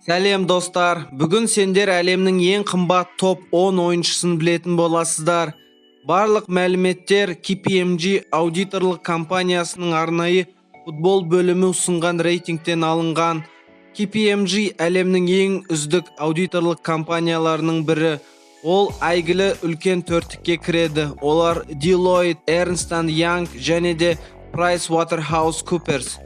Сәлем, достар! Бүгін сендер әлемнің ең қымбат топ 10 ойыншысын білетін боласыздар. Барлық мәліметтер KPMG аудиторлық компаниясының арнайы футбол бөлімі ұсынған рейтингтен алынған. KPMG әлемнің ең үздік аудиторлық компанияларының бірі. Ол әйгілі үлкен төрттікке кіреді. Олар: Deloitte, Ernst Young және де PricewaterhouseCoopers.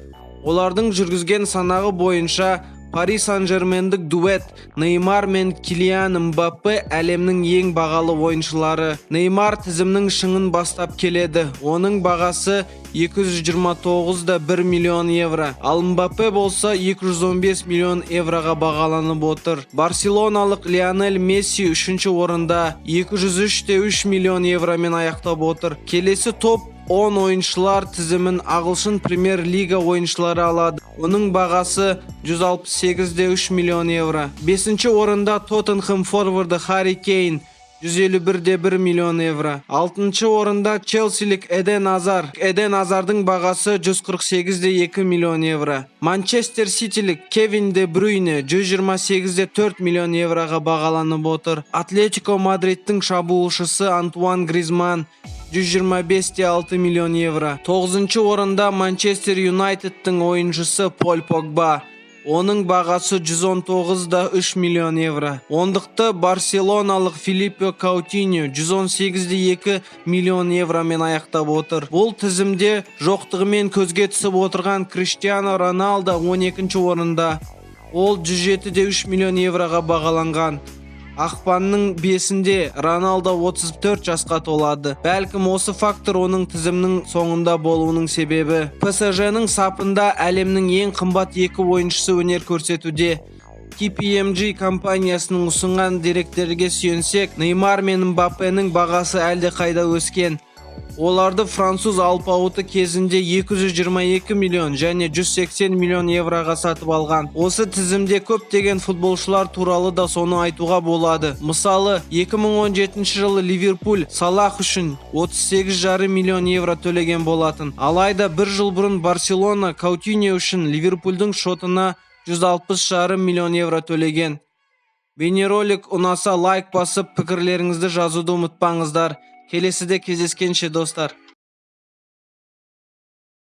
Олардың жүргізген санағы бойынша, Пари Сан-Жермендік дуэт Неймар мен Килиан Мбаппе әлемнің ең бағалы ойыншылары. Неймар тізімнің шыңын бастап келеді. Оның бағасы 229,1 миллион евро. Ал Мбаппе болса 215 миллион евроға бағаланып отыр. Барселоналық Лионель Месси үшінші орында 203,3 миллион евромен аяқтап отыр. Келесі топ 10 ойыншылар тізімін ағылшын премьер-лига ойыншылары алады. Оның бағасы 168,3 миллион евро. Бесінші орында Тоттенхэм форварды Харри Кейн, 151,1 миллион евро. Алтыншы орында Челсилік Эден Азар. Эден Азардың бағасы 148,2 миллион евро. Манчестер Ситилік Кевин Де Брюйне 128,4 миллион евроға бағаланып отыр. Атлетико Мадридтің шабуылшысы Антуан Гризман 125,6 миллион евро. Тоғызыншы орында Манчестер Юнайтедтің ойыншысы Поль Погба. Оның бағасы 119,3 миллион евро. Ондықты барселоналық Филиппе Каутиньо 118,2 миллион евромен аяқтап отыр. Бұл тізімде жоқтығымен көзге түсіп отырған Криштиано Роналдо 12 орында. Ол 107,3 миллион евроға бағаланған. Ақпанның 5-інде Роналдо 34 жасқа толады. Бәлкім, осы фактор оның тізімнің соңында болуының себебі. ПСЖ-ның сапында әлемнің ең қымбат екі ойыншысы өнер көрсетуде. KPMG компаниясының ұсынған деректерге сүйенсек, Неймар мен Мбаппенің бағасы әлдеқайда өскен. Оларды француз алпауыты кезінде 222 миллион және 180 миллион евроға сатып алған. Осы тізімде көптеген футболшылар туралы да соны айтуға болады. Мысалы, 2017 жылы Ливерпуль Салах үшін 38,5 миллион евро төлеген болатын. Алайда бір жыл бұрын Барселона Каутиньо үшін Ливерпульдің шотына 160,5 миллион евро төлеген. Бейнеролик ұнаса, лайк басып, пікірлеріңізді жазуды ұмытпаңыздар. Келесіде кездескенше, достар!